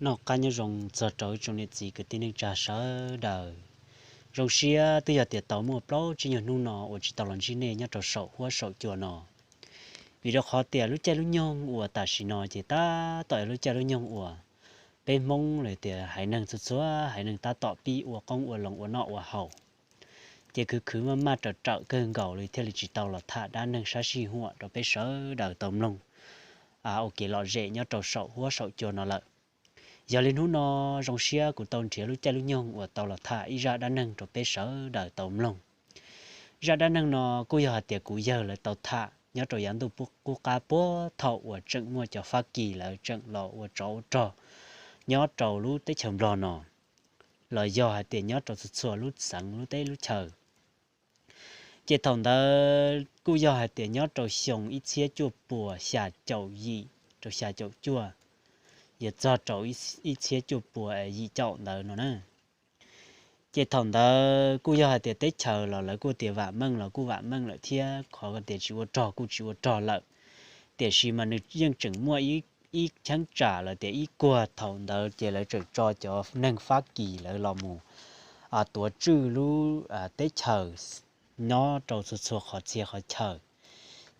Noj qab nyob zoo txog rau ib tsoom niam txiv kwv tij neej tsa sawv daws. Zoo siab twb yog tias tau muaj plaub tsib nyuag hnub no uas tsis tau los ntsib nej nyob rau saum huab saum cua no, vim rau qhov tias lub caij lub nyoog uas tam sim no ces tab tom yog lub caij lub nyoog uas peb Hmoob los tias haiv neeg txhua txhua haiv neeg tab tom pib ua qoob ua loo ua noj ua haus, ces khwv khwv maj maj rawm rawm kawg nkaus li thiaj li tsis tau los tham dab neeg sab sij huam rau peb sawv daws tau mloog ua kev lom zem nyob rau saum huab saum cua no lawm. Yog li hnub no zoo siab kuv tau nrhiav lub caij lub nyoog uas tau los tham ib zaj dab neeg rau peb sawv daws tau mloog. Zaj dab neeg no kuj yog hais tias kuv yawg lawv tau tham nyob rau yav ntuj qub qab puag thaum uas tseem muaj cov Fab Kis lawv tseem los ua tsov ua rog nyob rau lub teb chaws Nplog no, los yog hais tias nyob rau txhua txhua lub xeev lub teb lub chaws. Ces thaum ntawd kuj yog hais tias nyob rau xyoo ib txhiab cuaj puas xya caum yim rau xya caum cuaj, yuav txog rau ib txhiab cuaj puas yim caum ntawd no na. Ces thaum ntawd kuj yog hais tias teb chaws los lawv kuj tias vam meej los kuj vam meej lawm thiab, qhov tias tsis ua rog kuj tsis ua rog lawm, tiam sis mas nws yeej tseem muaj ib cheeb tsam los tias ib kuag thaum ntawd ces lawv tseem tso cov neeg Fab Kis lawv los mus tuav tswj lub teb chaws nyob rau txhua txhua qhov txhia qhov chaw.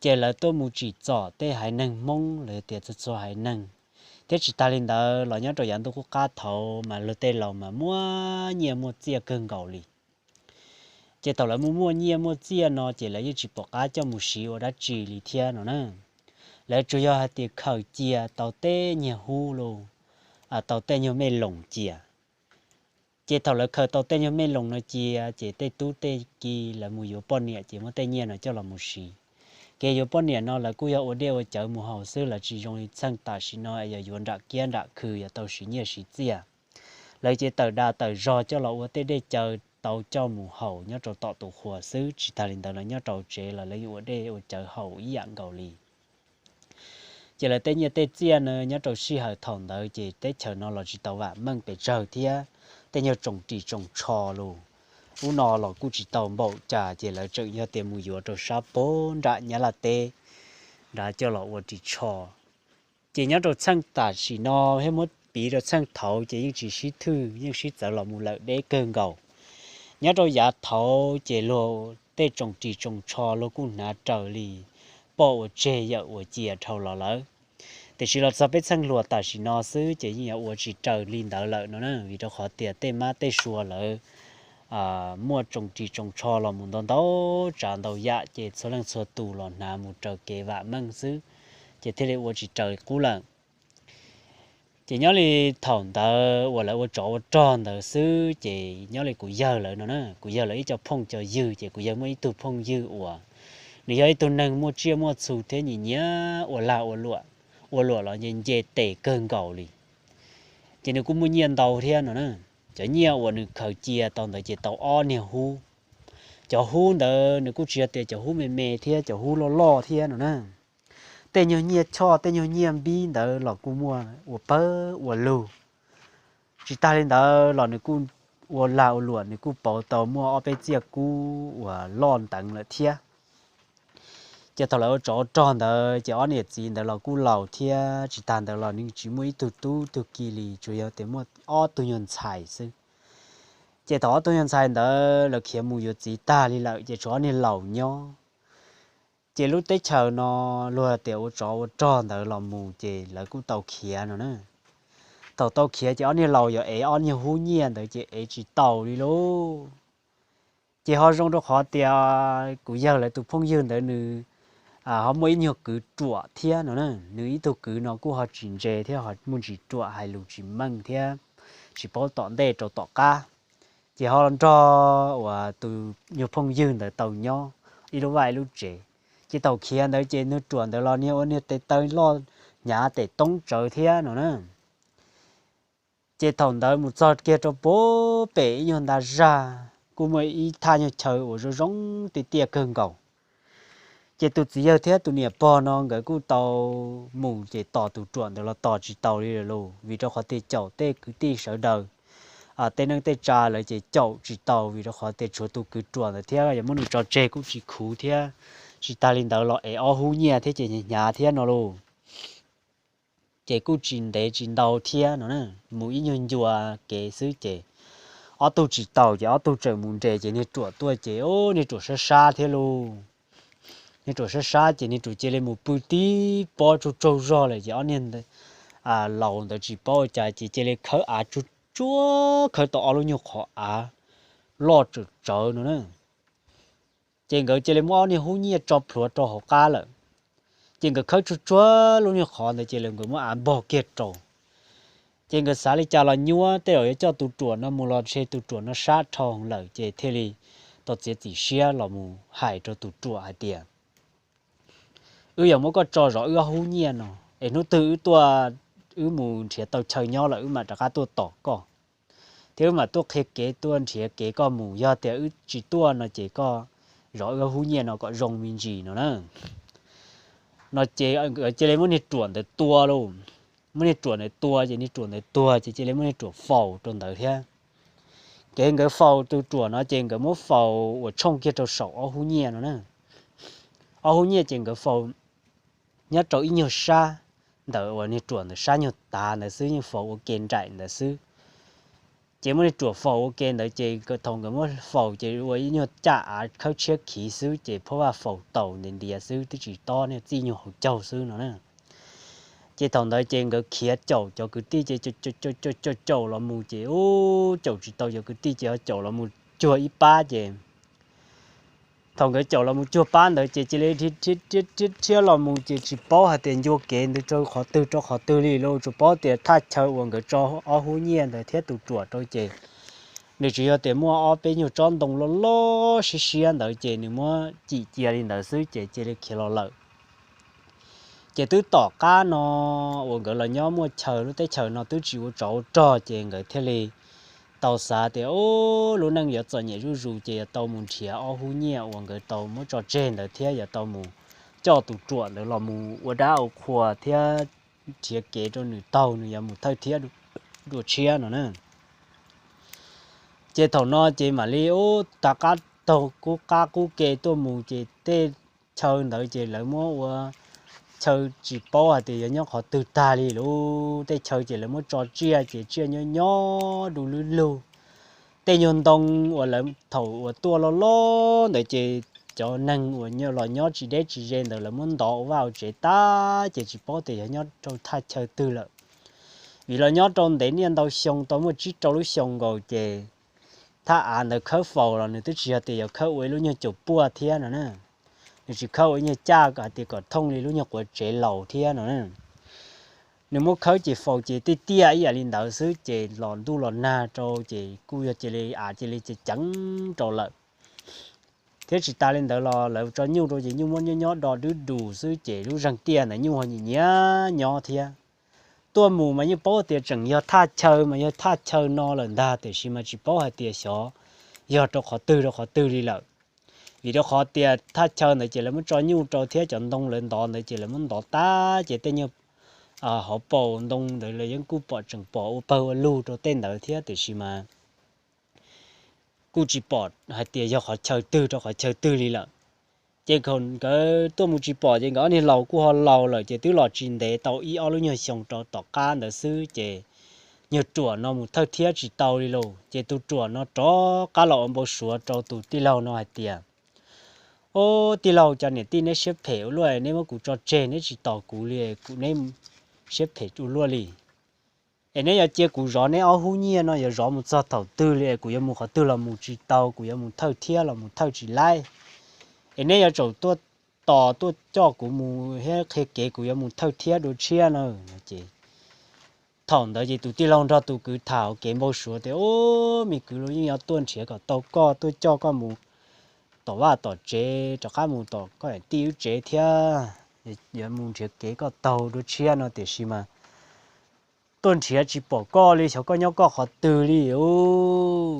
Ces lawv tuaj mus tsim txom tej haiv neeg Hmoob los tias txhua txhua haiv neeg, thiab tsis tas li ntawd los nyob rau yav ntuj qub qab thaud mas luag tej laus mas muaj nyiaj muaj txiaj kawg nkaus li. Ces thaum lawv muaj muaj nyiaj muaj txiaj no ces lawv yeej tsis pom qab coj mus siv ua dab tsi li thiab no na. Lawv tsuas yog hais tias khaws cia tau tej nyuag hub los tau tej nyuag mej loos cia. Ces thaum lawv khaws tau tej nyuag mej loos no cia ces tej tub tej ki lawv mus yuav poj niam ces muab tej nyiaj no coj los mus siv. Kev yuav poj niam no lawv kuj yog ua dej ua cawv mus haus xwb, lawv tsis zoo li txheej tam sim no es yog yuav nram kiab nram khw yog tau siv nyiaj siv txiaj. Lawv ces tawm dag tawm zog coj los ua tej dej cawv tau coj mus haus nyob rau tom tus qhua xwb, tsis tas li ntawd los nyob rau tsev los lawv yuav ua dej ua cawv haus ib yam nkaus li. Ces lawv tej nyiaj tej txiaj no nyob rau sij hawm thaum ntawd ces teb chaws no los tsis tau vam meej pes tsawg thiab, tej nyuag tsoos ris tsoos tsho los ub no los kuj tsis tau npaum cas, ces lawv tseem yog tias mus yuav rau sab puag nram Nyab Laj teb nrad coj los ua ris tsho. Ces nyob rau txheej tam sim no thiab muab piv rau txheej thaud ces yeej tsis sib thwj, yeej sib txawv los mus lawm deb kawg nkaus. Nyob rau yav thaud ces luag tej tsoos ris tsoos tsho luag kuj hnav raws li poj ua tseg yawm ua cia dhau los lawm. Tiam sis los txog peb txheej hluas tam sim no xwb ces yeej yuav ua tsis raws li ntawd lawm no na, vim rau qhov tias tej mab tej sua lawv muaj tsoos ris tsoos tsho los mus ntau ntau tsav ntau yam ces txhua leej txhua tus los hnav mus raws kev vam meej xwb, ces thiaj li ua tsis raws li qub lawm. Ces nyob li thaum ntawd uas lawv ua tsov ua rog ntawd xwb ces nyob li kuv yawg lawv no na, kuv yawg lawv ib co phooj co ywg ces kuv yawg muaj ib tug phooj ywg uas nws yog ib tug neeg muaj tsiaj muaj txhu thiab nyiam nyiam ua lag ua luam, ua luam los nce nce tes kawg nkaus li. Ces nws kuj muaj nyiaj ntau thiab no na. Cov nyiaj uas nws khaws cia tau ntawd ces tau ob niag hub. Cov hub ntawd nws kuj tsis yog tias cov hub me me thiab, cov hub loj loj thiab no na. Tej nyuag nyiaj choj tej nyuag nyiaj npib ntawd los kuj muaj ua pawg ua lug. Tsis tas li ntawd los nws kuj ua lag ua luam, nws kuj pauv tau muaj ob peb txiaj kub uas loj nteev lawm thiab. Ces thaum lawv ua tsov ua rog ntawd ces ob niam txiv ntawd los kuj laus thiab, tsis tas ntawd los nws tsis muaj ib tug tub tug ki li, tsuas yog tias muaj ob tug nyuag ntxhais xwb. Ces thaum ob tug nyuag ntxhais ntawd lawv khiav mus yuav txiv tag li lawm ces tshuav ob niag laus nyob. Ces lub teb chaws no luag tias ua tsov ua rog ntawd los mus ces lawv kuj tau khiav no na. Thaum tau khiav ces ob niag laus yuav ev ob niag hub nyiaj ntawd ces ev tsis tau li lauj. Ces ho zoo rau qhov tias kuv yawg lawv tus phooj ywg ntawd nws ho muaj ib nyuag kwv ruam thiab no na. Nws ib tug kwv no kuj ho tsis ntse thiab ho muaj ntsis ruam, hais lus tsis meej thiab tsis paub tom ntej rau tom qab. Ces ho nrog uas tus nyuag phooj ywg ntawd tau nyob ib lub vaj ib lub tsev. Ces thaum khiav ntawd ces niag ruam ntawd los niag ua niag tes taw loj hnyav tes toob tsawv thiab no na. Ces thaum ntawd mus txog kiag rau puag pem ib nyuag nta zaj kuj muaj ib thaj nyuag chaw uas zoo zoo tiaj tiaj kawg nkaus. Ces tus txiv yawg thiab tus niam pog no nkawd kuj tau mus ces tos tus ruam ntawd los tos tsis tau li lawm lauj, vim rau qhov tias caum tej kwv tij sawv daws tej neej tej tsa lawv ces caum tsis tau, vim rau qhov tias tshuav tus kwv ruam ntawd thiab yog muab nws tso tseg kuj tsis khuv thiab. Tsis tas li ntawd los ev ob hub nyiaj thiab ces hnyav thiab no lauj. ces kuj tsis ntev tsis ntau thiab no na, mus ib nyuag ncua kev xwb ces ob tug tsis taus ces ob tug txawm mus nres ces niag ruam tuaj ces niag ruam sab sab thiab lauj. Niag ruam sab sab ces niag ruam cia li mus pw tib pob tsaug tsaug zog lawm ces ob niag laus ntawd tsis paub ua cas ces cia li khawb av tsuag tsuag khawb tau ob lub nyuag qhov av loj tsawm tsawv no na. Ces nkawd cia li muab ob niag hub nyiaj tso plhuav rau hauv qab lawm. Ces nkawd khawb tsuag tsuag lub niag qhov ntawd ces nkawd muab av npog kiag rau. Ces nkawd xav li cas los nyuaj, tej zaum yuav coj tus ruam no mus los ntshe tus ruam no sab dhau lawm ces thiaj li tau txiav txim siab los mus hais rau tus ruam hais tias, wb yuav muab koj tso zov wb ob hub nyiaj no, es hnub twg wb tuaj, wb mus nrhiav tau chaw nyob lawm wb mam rov qab tuaj tos koj, thiab wb mam tuaj qhia kev tuaj nrhiav kev koj mus, yog tias wb tsis tuaj no ces koj zov wb ob hub nyiaj no kom zoo me ntsis no na. No ces cia li muab niag ruam ntawd tua lauj. Muab niag ruam ntawd tua ces niag ruam ntawd tuag ces cia li muab niag ruam faus rau ntawd thiab. Kev nkawd faus tus ruam no ces nkawd muab faus uas tshooj kiag rau saum ob hub nyiaj no na. Ob hub nyiaj ces nkawd faus nyob rau ib nyuag sab ntawm uas niag ruam ntawd sab nyuag tav ntawd xwb, yeej faus ua ke nraim ntawd xwb. Ces muab niag ruam faus ua ke ntawd ces thaum nkawd muab faus ces ua ib nyuag caj av khawb tshiab khiv xwb ces phob vaj faus taus ntiav ntiav xwb twb tsis tob niag txij nyuag hauv caug xwb no na. Ces thaum ntawd ces nkawd khiav caum cov kwv tij ces caum caum los mus ces ub caum tsis tau cov kwv tij ces ho caum los mus cuag ib pab ces thaum nkawd caum los mus cuag pab ntawd ces cia li rhiab rhiab los mus ces tsis paub hais tias ncua kev ntawd rau qhov twg rau qhov twg li lauj, tsuas paub tias thaj chaw uas nkawd tso ob hub nyiaj ntawd thiab tus ruam rau ces nws tsuas yog tias muaj ob peb nyuag tsob ntoo loj loj siab siab ntawd ces nws muab cim cia li ntawd xwb ces cia li khiav los lawm. Ces twb tom qab no uas nkawd los nyob muaj chaw, lub teb chaws no twb tsis ua tsov ua rog ces nkawd thiaj li tau xav tias, ub, lub neej yuav txom nyem zuj zus ces yuav tau mus nrhiav ob hub nyiaj uas nkawd tau muab tso tseg ntawd thiab yuav tau mus coj tus ruam ntawd los mus ua dab ua qhua thiab nrhiav kev rau nws taug nws yuav mus thawj thiab dua tshiab no na. Ces thaum no ces mam li ub tag qab taug qub qab qub ke tuaj mus ces tej chaw ntawd ces lawv muab ua chaw tsis paub hais tias yog nyob qhov twg tag li lauj. Tej chaw ces lawv muab tso tsiaj ces tsiaj nyob nyob du lug lug. Tej nyuag ntoo uas lawv thaum uas tuaj loj loj ntawd ces cov neeg uas los nyob tsis deb tsis ze ntawd lawv muab ntov ua vaj ua tsev tag ces tsis paub tias yog nyob rau thaj chaw twg lawm. Vim los nyob rau ntev niaj ntau xyoo tau muaj tsib rau lub xyoo nkaus ces thaj av ntawd khawb faus los nws twb tsis yog tias yog khawb ua ib lub nyuag caum puaj thiab no na. Nws tsis khawb ua ib nyuag caj hais tias kom thooj li lub nyuag quav tsev laus thiab no na. Nws muab khawb ces faus ces tiaj tiaj ib yam li ntawd xwb ces los ntuj los nag rau ces kuj yog cia li av cia li ceev ceev rau lawm. Thiab tsis tas li ntawd los lawv tso nyuj rau ces nyuj muab nyob nyob do dub dus xwb ces lub zeeg tiaj ntawd nyuj ho nyiam nyiam nyob thiab. Tuaj mus mas yeej paub tias tseem yog thaj chaw mas yog thaj chaw no lawm ntag tiam sis mas tsis paub hais tias xyov yog rau qhov twg rau qhov twg li lawm. Vim rau qhov tias thaj chaw ntawd ces lawv muab tso nyuj rau thiab cov ntoo lawv ntov ntawd ces lawv muab ntov tag ces tej nyuag hauv paus ntoo ntawd los yeej kuj pom tseem pom ua pawg ua lug rau tej ntawd thiab tiam sis mas kuj tsis pom hais tias yog qhov chaw twg rau qhov chaw twg li lawm. Ces thaum nkawd tuaj mus tsis pom ces nkawd ob niag laus kuj ho laus lawm ces twb los tsis ntev tau ib ob lub nyuag xyoo rau tom qab ntawd xwb ces nyuag ruam no mus thawj thiab tsis tau li lauj. Ces tus ruam no rov qab los ua npau suav rau tus tij laug no hais tias, ub, tij laug, cov niam tij neb siab phem ua luaj, neb muab kuv tso tseg neb tsis tos kuv li, kuv neb siab phem ua luaj li. Es neb yuav cia kuv zov neb ob hub nyiaj no yuav zov mus txog thaum twg li es kuv yuav mus qhov twg los mus tsis tau, kuv yuav mus thawj thiab los mus thawj tsis laib. Es neb yuav tsum tuaj tos tuaj coj kuv mus thiab qhia kev kuv yuav mus thawj thiab dua tshiab na. Ces thaum ntawd ces tus tij laug nrog tus kwv tham kev npau suav tias, ub, me kwv, luag yeej yuav tuaj nrhiav kom tau koj, tuaj coj koj mus tom vaj tom tsev, rov qab mus tom koj tij wb tsev thiab, yuav mus nrhiav kev koj taug dua tshiab no tiam sis mas tuaj nrhiav tsis pom koj li, xyov koj nyob koj qhov twg li,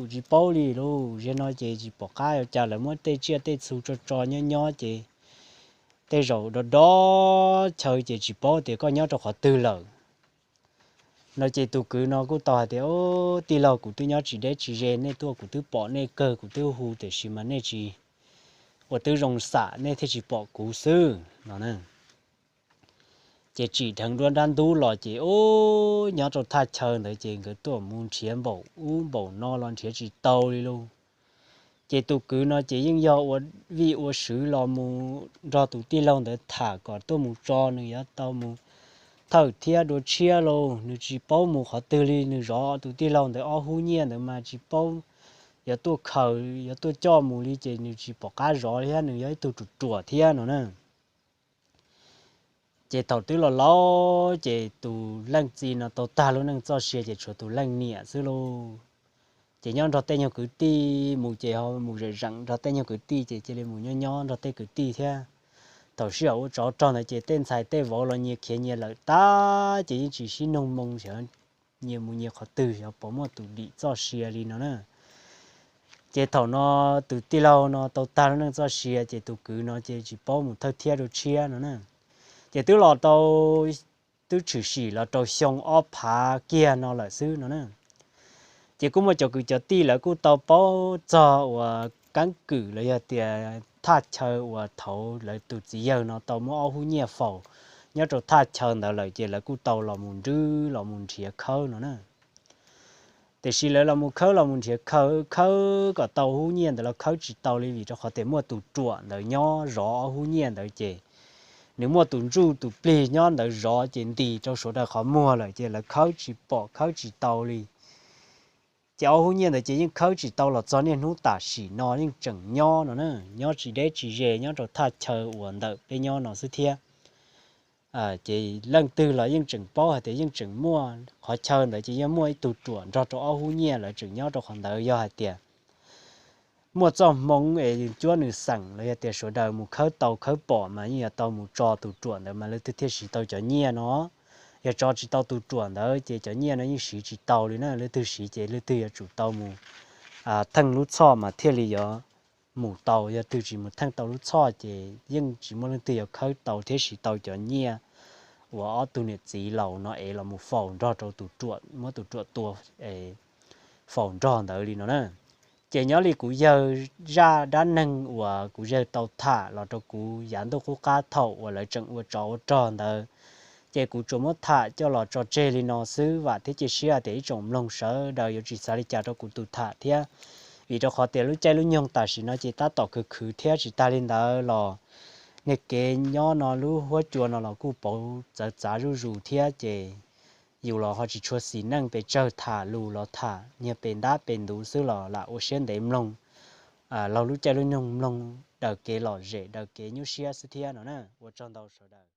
tsis paub li lauj. Zaum no ces tsis pom qab ua cas, lawv muab tej tsiaj tej txhu tso tso nyob nyob ces tej zaum do do chaw ces tsis paub tias koj nyob rau qhov twg lawm. No ces tus kwv no kuj tau hais tias, ub, tij laug, kuv twb nyob tsis deb tsis ze, nej tuaj kuv twb pom nej kawg, kuv twb hu tiam sis mas nej tsis ua tib zoo xam nej thiaj tsis pom kuv xwb no. Ces tsim dheev duab nrab ntub los ces ub, nyob rau thaj chaw ntawd ces nkawd tuaj mus nrhiav npaum ub npaum no los nrhiav tsis tau li lauj. Ces tus kwv no ces yeej yog ua vij ua sw los mus nrog tus tij laug ntawd tham kom tuaj mus tso nws yuav tau mus thawj thiab dua tshiab lauj. Nws tsis paub mus qhov twg li, nws zov tus tij laug ntawd ob hub nyiaj ntawd mas tsis paub yuav tuaj khaws yuav tuaj coj mus li ces nws tsis pom qab zov thiab, nws yog ib tug ruam ruam thiab no na. Ces thaum twb los laus ces tus leej txiv no tau tag lub neej txoj sia ces tshuav tus leej niam xwb lauj. Ces nyob nrog tej nyuag kwv tij mus ces ho mus zeem zeem nrog tej nyuag kwv tij ces cia li mus nyob nyob nrog tej kwv tij thiab. Thaum sij hawm ua tsov rog ntawd ces tej ntxhais tej vauv los nyias khiav nyias lawm tag ces yeej tsis sib noog moo xyov nyias mus nyias qhov twg, xyov puas muaj tus dim txoj sia li no na. Ces thaum no tus tij laug no tau tag lub neej txoj sia ces tus kwv no ces tsis paub mus thawj thiab dua tshiab no na. Ces twb los tau, twb tshwm sim los rau xyoo ob phav kiag no lawm xwb no na. Ces kuj muaj cov kwv cov tij lawv kuj tau paub txog uas keeb kwm los yog tias thaj chaw uas thaud lawv tus txiv yawg no tau muab ob hub nyiaj faus nyob rau thaj chaw ntawd lawm ces lawv kuj tau los mus nrwb los mus nrhiav khawb no na. Tiam sis lawv los mus khawb los mus nrhiav khawb, khawb kom tau hub nyiaj ntawd los khawb tsis tau li vim rau qhov tias muaj tus ruam ntawd nyob zov ob hub nyiaj ntawd ces nws muaj tus ntsuj tus plig nyob ntawd zov ces ntis rau sawv daws qhov muag lawm ces lawv khawb tsis pom khawb tsis tau li. Ces ob hub nyiaj ntawd ces yeej khawb tsis tau los txog niaj hnub tam sim no yeej tseem nyob no na, nyob tsis deb tsis ze nyob rau thaj chaw uas ntawm peb nyob no xwb thiab. Ces leej twg los yeej tseem paub hais tias yeej tseem muaj qhov chaw ntawd ces yeej muaj ib tug ruam nrog rau ob hub nyiaj lawv tseem nyob rau qhov ntawd. Yog hais tias muaj txoj hmoov es cuab nws xeem los yog tias sawv daws mus khawb tau khawb pom mas yeej yuav tau mus tso tus ruam ntawd mas leej twg thiaj siv tau cov nyiaj no. Yog tso tsis tau tus ruam ntawd ces cov nyiaj no yeej siv tsis tau li na, leej twg siv ces leej twg yuav tsum tau mus theej lub txhoj mas thiaj li yuav mus tau. Yog twg tsis mus theej tau lub txhoj ces yeej tsis muaj leej twg yuav khawb tau thiab siv tau cov nyiaj uas ob tug niam txiv laus no es los mus faus nrog rau tus ruam, muab tus ruam tua faus nrog ntawd li no na. Ces nyob li kuv yawg zaj dab neeg uas kuv yawg tau tham los rau kuv yav ntuj qub qab thaum uas lawv tseem ua tsov ua rog ntawd, ces kuv tsuas muab tham coj los tso tseg li no xwb. Vam thiab cia siab tias ib tsoom mloog sawv daws yuav tsis xav li cas rau kuv tus tham thiab, vim rau qhov tias lub caij lub nyoog tam sim no ces tab tom khwv khwv thiab. Tsis tag li ntawd los niag kev nyob no lub huab cua no los kuj pauv txawv txav zuj zus thiab ces yus los ho tsis tshua xis neej pes tsawg tham lus los tham niag pes ntab pes ntuv xwb los lam ua siab ntev mloog laug lub caij lub nyoog, mloog daws kev lom zem daws kev nyuaj siab xwb thiab no na. Ua tsaug ntau sawv daws.